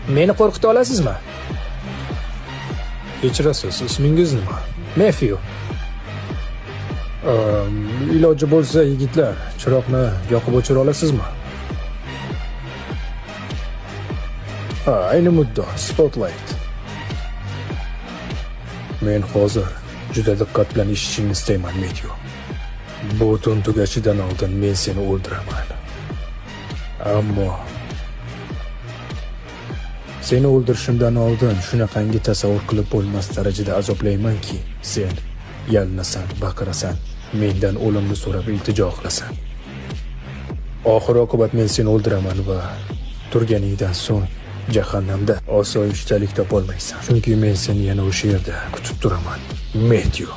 Meni qo'rqita olasizmi? Kechirasiz, ismingiz nima? Mefyu. Iloji bo'lsa, yigitlar, chiroqni yoqib o'chira olasizmi? Ha, ayni muddao, spotlight. Men hozir juda diqqat bilan eshitishingni istayman, Metyu. Bu tun tugashidan oldin men seni o'ldiraman. Ammo seni o'ldirishimdan oldin shunaqangi tasavvur qilib bo'lmas darajada azoblaymanki, sen yalinasan, baqirasan, mendan o'limni so'rab iltijo qilasan. Oxir oqibat men seni o'ldiraman va turganingdan so'ng jahannamda osoyishtalik topolmaysan. Chunki men seni yana o'sha yerda kutib turaman, Metyu.